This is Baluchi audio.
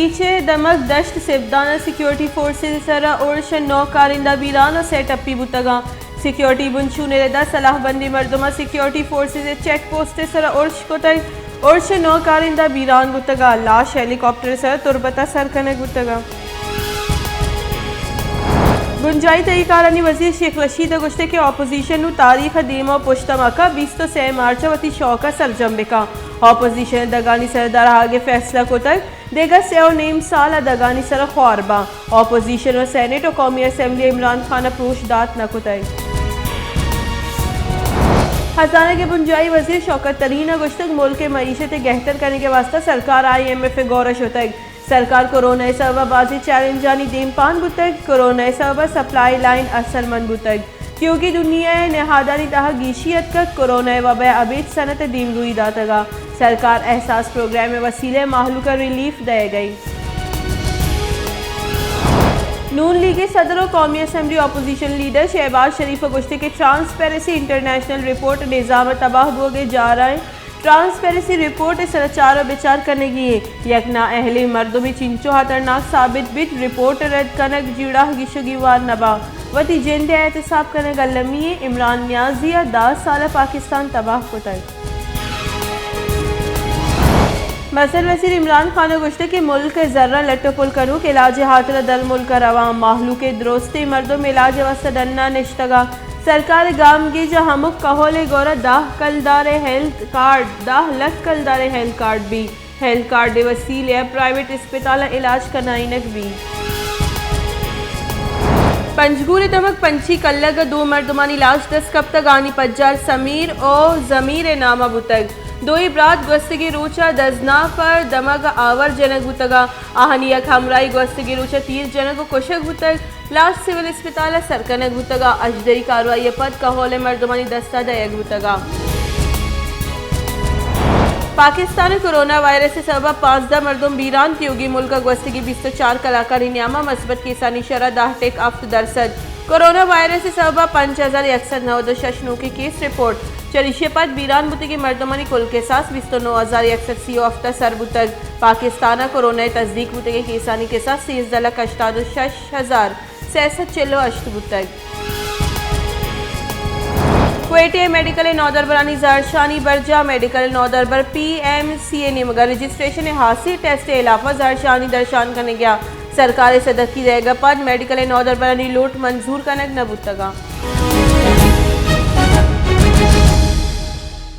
کیچ ءِ دمگ دشت سبدان ءَ سیکورٹی فورسز ءِ سرا ارش ءَ نو کارندہ بیران ءُ سئے ٹپی بوتگاں۔ سیکورٹی بنچون ءِ ردا سلاہ بندیں مردماں سیکورٹی فورسز ءِ چیک پوسٹ ءِ سرا ارش کتگ۔ ارش ءَ نو کارندہ بیران بوتگاں۔ لاش ہیلی کاپٹر ءِ سرا تربت ءَ سر کنگ بوتگاں۔ بنجاہی طریقہ کارانی وزیر شیخ رشید ءَ گوشتگ کہ اپوزیشن نوں تاریخ ءَ دیم ءَ پشت ءَ مکن، بیست ءُ سئے مارچ ءَ وتی شوق ءَ سرجم بکن۔ اپوزیشن ءِ دگانی سردار آہگ ءِ فیصلہ کتگ۔ دگہ سئے ءُ نیم سال ءَ دگانی سرا خوار باں۔ اپوزیشن ءَ سینیٹ ءُ قومی اسمبلی ءَ عمران خان ءَ پروش دات نہ کتگ۔ خزانگ ءِ بنجاہی وزیر شوکت ترین ءَ گوشتگ، ملک ءِ معیشت ءِ گہتر کنگ ءِ واستہ سرکار آئی ایم ایف ءِ گور ءَ شتگ۔ سرکار کورونا ءِ سبب ءَ بازیں چیلنجانی دیمپان بوتگ۔ کورونا ءِ سبب ءَ سپلائی لائن اثرمند بوتگ۔ تیوگیں دنیا ءِ نہادانی تہا گیشی اتکگ، کورونا ءِ وبا ءَ ابید صنعت ءَ دیمروئی داتگ ءُ سرکار احساس پروگرام ءِ وسیلہ ءَ مہلوک ءَ ریلیف دئیگ ءَ انت۔ نون لیگ ءِ صدر ءُ قومی اسمبلی اپوزیشن لیڈر شہباز شریف ءَ گوشتگ کہ ٹرانسپیرنسی انٹرنیشنل رپورٹ نظام ءِ تباہ بوگ ءِ جار ءَ انت۔ ٹرانسپیرنسی رپورٹ ءِ سرا چار ءُ بچار کنگی انت۔ یک نااہلیں مردمے چنچو ہترناک ثابت بیت، رپورٹ ءِ رد کنگ جیڑہ گیشگی وار نہ باں۔ وتی جند ءِ احتساب کنگ المی انت۔ عمران نیازی ءَ دہ سال ءَ پاکستان تباہ کتگ۔ مزن وزیر عمران خان ءَ گوشتگ کہ ملک ءِ زراں لٹ ءُ پل کنوک علاج ءِ ہاترا در ملک ءَ رواں، مہلوک ءِ درستیں مردم علاج ءِ واستہ ڈن ءَ نشتگ ءُ سرکار ءِ گامگیج ءَ ہمک کہول ءِ گورا دہ کلدار ءِ ہیلتھ کارڈ، دہ لکھ کلدار ءِ ہیلتھ کارڈ بی۔ ہیلتھ کارڈ ءِ وسیلہ ءَ پرائیویٹ اسپتالاں علاج کنائینگ بی۔ پنجگور ءِ دمگ پنچی کلگ ءَ دو مردمانی لاش دست کپتگ، آنی پجار سمیر ءُ ضمیر ءِ نام ءَ بوتگ۔ دوئیں برات گوستگیں روچ ءَ دزناپ ءِ دمگ ءَ آور جنگ بوتگ ءُ آہانی یک ہمراہے گوستگیں روچ ءَ تیر جنگ ءُ کشگ بوتگ۔ لاش سول اسپتال ءَ سر کنگ بوتگ ءُ اژدری کاروائی ءَ پد کہول ءِ مردمانی دست ءَ دئیگ بوتگ ءُ پاکستان ءَ کورونا وائرس ءِ سبب ءَ پانزدہ مردم بیران، تیوگیں ملک ءَ گوستگیں بیست ءُ چار کلاکانی نیام ءَ مثبت کیسانی شرح دہ ٹک ہفت درسد۔ کورونا وائرس ءِ سبب ءَ پنچ ہزار یک سد نود ءُ شش نوکیں کیس رپورٹ۔ چریشی ءَ پد بیران بوتگیں مردمانی کل کساس بیست ءُ نو ہزار یک سد سی ءُ ہفت ءَ سر بوتگ۔ پاکستان ءَ کورونا ءِ تصدیق بوتگیں کیسانی کساس سیزدہ لکھ ہشتاد ءُ شش ہزار سئے سد چل ءُ ہشت بوتگ۔ کوئٹہ ءَ میڈیکل ءِ نودربرانی زہرشانی برجاہ، میڈیکل ءِ نودربر پی ایم سی ءِ نیمگ ءَ رجسٹریشن ءِ ہاسیں ٹیسٹ ءِ ہلاپ ءَ زہرشانی درشان کنگ ءَ سرکار ءِ سدکی دئیگ ءَ پد میڈیکل ءِ نودربرانی لوٹ منظور کنگ نہ بوتگ اَنت۔